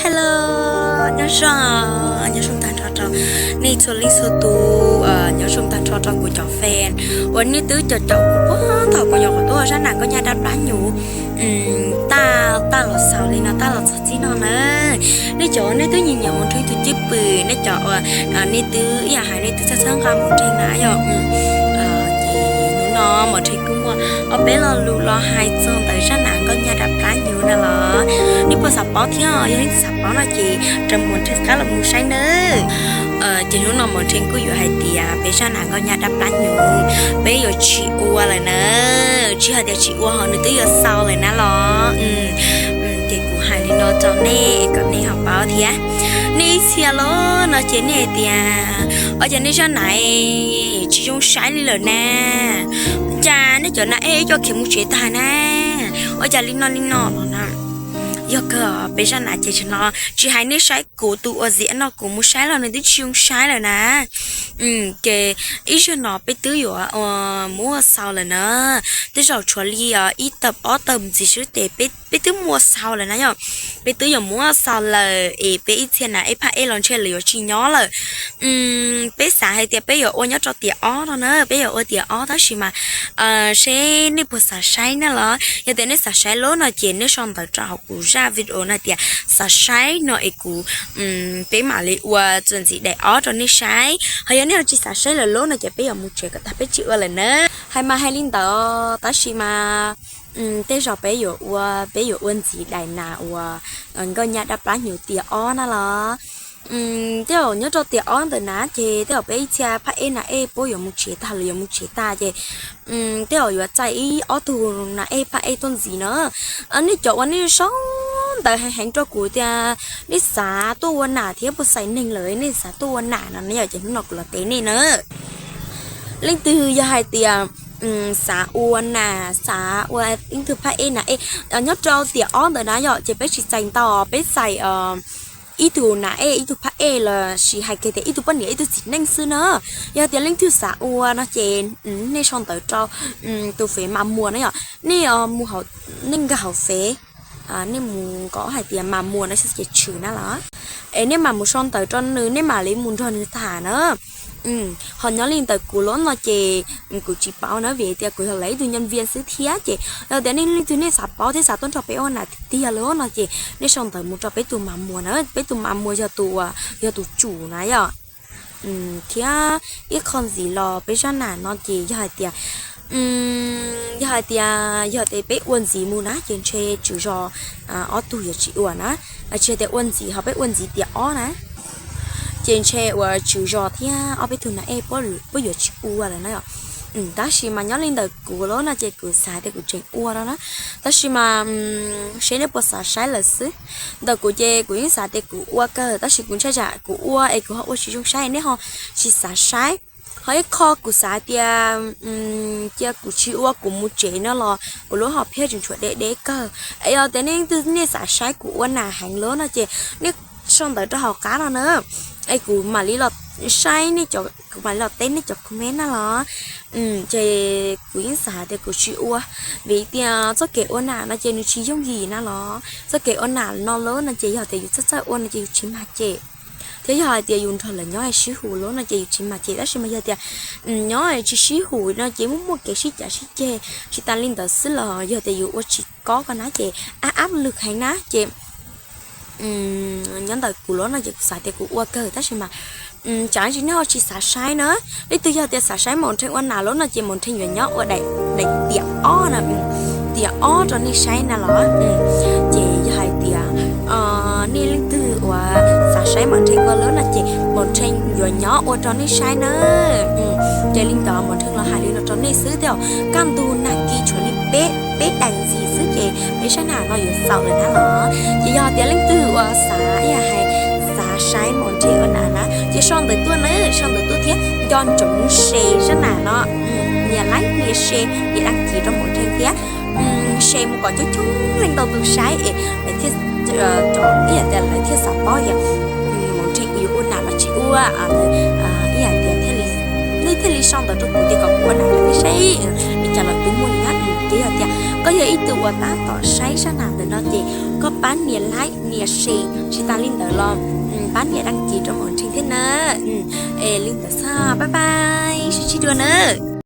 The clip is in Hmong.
Hello, nyob zoo, nyob zoo tag nrho rau nej txhua leej txhua tus, nyob zoo tag nrho rau kuv cov fan uas nej twb caum caum kuv puag thaum kuv nyuam qhuav tuaj ua zaj nam nkauj nyaj dab plab hnyuv, taj, taj los xaus li no, taj los txog txij no na. Nej cov nej twb nyiam nyiam Mos Nrheej tus cwj pwm, nej cov uas nej twb ib yam hais nej twb txhawb txhawb nqa Mos Nrheej na yom. Ces hnub no Mos Nrheej kuj muaj ob peb lo lus los hais txog ntawm zaj nam nkauj nyaj dab plab hnyuv na los nej puas xav paub thiab? Yog leej twg xav paub no ces raws Mos Nrheej qab los mus saib nawb. Ces hnub no Mos Nrheej kuj yuav hais tias peb zaj nam nkauj nyaj dab plab hnyuv peb yuav tsis ua lawm na. Tsis hais tias tsis ua ho nws twb yuav xaus lawm na los. Ces kuv hais li no rau nej kom nej ho paub thiab. Nej ib txhia los no ces nej hais tias, ua cas nej zaj nam tsis zoo saib li lawm na? Cas nej cov nam ej ib co khiav mus tsev tag na? Ua cas li no li no los na? Yog kawg peb zaj nam ces tsis no, tsis hais nej saib kuv tus uas ntxiv no kuv mus saib los nws twb tsis zoo saib lawm na. Ces ib zaug no peb twb yuav muab ua xaus lawm na. Tej zaum tshuav li ib tawm ob tawm ntxiv xwb ces peb twb muab ua xaus lawm na yom. Peb twb yuav muab ua xaus lawm es peb ib txhia nam ej phaj ej los ntshe lawv yuav tsis nyob lawm. Peb xav hais tias peb yuav ua nyob rau tiam ob no na, peb yuav ua tiam ob tab sis mas seb nej puas xav saib na los. Yog tias nej xav saib lawm no ces nej sau ntawv rau hauv kuv zaj video no tias xav saib no es kuv, peb mam li ua txuas ntxiv daim ob rau nej saib. Ho yog nej ho tsis xav saib lawm lawm no ces peb yuav mus tsev kom tag peb tsis ua lawm na. Hais mas hais li ntawd tab sis mas tej zaum peb yuav ua, peb yuav ua ntxiv daim nam uas nkauj nyaj dab plab hnyuv tiam ob na los. Tej zaum nyob rau tiam ob ntawm na ces tej zaum peb ib txhia phaj ej nam ej puab yuav mus tsev tag, lawv yuav mus tsev tag ces tej zaum yuav txais ib ob tug nam ej phaj ej tuaj ntxiv na. Nej cov uas nej sau ntawv heev heev rau kuv tias nej xav tuaj ua nam thiab puas xaiv neeg lawm nej xav tuaj ua nam no ne yom, ces hnub no kuv los teb nej na. Leej twg yog hais tias xav ua nam, xav ua ib tug phaj ej nam ej nyob rau tiam ob ntawm na yom, ces peb tsis txais ntau, peb txais ib tug nam ej ib tug phaj ej los sis hais kiag tias ib tug poj niam ib tug txiv neej xwb na. Yog tias leej twg xav ua no ces nej sau ntawv rau tus fev Mas Muas na yom, nej mus, nej nkag hauv fev, nej mus nkaum hais tias Mas Muas no ces tshwm na los. Es nej mam mus sau ntawv rau nws, nej mam li mus nrog nws tham na. Ho nyob li ntawm kuv lawm no ces kuv tsis paub na vim tias kuv yog lawv ib tug nyob vias xwb thiab ces yog tias nej leej twg nej xav paub thiab xav tuaj nrog peb ua nam tiag tiag lawm no ces nej sau ntawv mus rau peb tus Mas Muas na, peb tus Mas Muas yog tus, yog tus tsum na yom. Thiab ib qho ntxiv los peb zaj nam no ces yog hais tias, yog hais tias yog tias peb ua ntxiv mus na ces ntshe tswv zos ob tug yuav tsis ua na, tsis hais tias ua ntxiv ho peb ua ntxiv tiam ob na, ces ntshe uas tswv zos thiab ob peb tug nam ej puab yuav tsis ua lawm na yom. Tab sis mas nyob li ntawm kuv lawm no ces kuv xav tias kuv tseem ua no na, tab sis mas seb nej puas xav saib lawm xwb. Ntawm kuv ces kuv yeej xav tias kuv ua kawg tab sis kuv ntshai tsam kuv ua es kuv ho ua tsis zoo saib nej ho tsis xav saib. Ho ib qho kuv xav tias cia kuv tsis ua kuv mus tsev no los kuv lub hom phiaj tseem tshuav deb deb kawg. Es yog tias nej leej twg nej xav saib kuv ua nam heev lawm no ces nej sau ntawv rau hauv qab no na, es kuv mam li los saib nej cov, kuv mam li los teb nej cov comment na los. Ces kuv yeej xav hais tias kuv tsis ua, vim tias txoj kev ua nam no ces nws tsis yooj yim na los. Txoj kev ua nam no lawm no ces yog tias yus txawj txawj ua no ces yus tsis mag cem, thiab yog hais tias yus nrog lawv nyob sib hu lawm no ces yus tsis mag cem, tab sis mas yog tias nyob tsis sib hu no ces muaj muaj kev sib cav sib ceg. Tsis tas li ntawd xwb los yog tias yus ua tsis kob ko na ces ab ab lwg heev na ces nyob ntawm kuv lawm no ces kuv xav tias kuv ua kawg tab sis mas tsam ntsis nej ho tsis xav saib na. Leej twg yog tias xav saib Mos Nrheej ua nam lawm no ces Mos Nrheej yuav nyob ua daim, daim tiam ob na, tiam ob rau nej saib na los. Ces yog hais tias nej leej twg uas xav saib Mos Nrheej ua lawm no ces Mos Nrheej yuav nyob ua rau nej saib na. Ces li ntawd Mos Nrheej los hais li no rau nej xwb thiab, kaj ntug nag kis tshuav li peb, peb daim ntxiv xwb ces peb zaj nam no yuav xaus lawm na los. Ces yog tias leej twg uas xav ib yam hais xav saib Mos Nrheej ua nam na ces sau ntawv tuaj na, sau ntawv tuaj thiab nco ntsoov share zaj nam no, nias like nias share nias đăng ký rau Mos Nrheej thiab share mus kom coob coob leej ntau tus saib es lawv thiaj, ib yam tias lawv thiaj xav paub tias Mos Nrheej yuav ua nam los tsis ua, ib yam tias thiaj li, nej thiaj li sau ntawv rau kuv tias kom kuv ua nam rau nej saib li cas los kuv muaj li na. Ces yog tias koj yog ib tug uas tab tom saib zaj nam ntawm no ces koj pab nias like nias share, tsis tas li ntawd los pab nias đăng ký rau Hmoob Ntshe thiab na. Es li ntawd xwb, bye bye, sib ntsib dua na.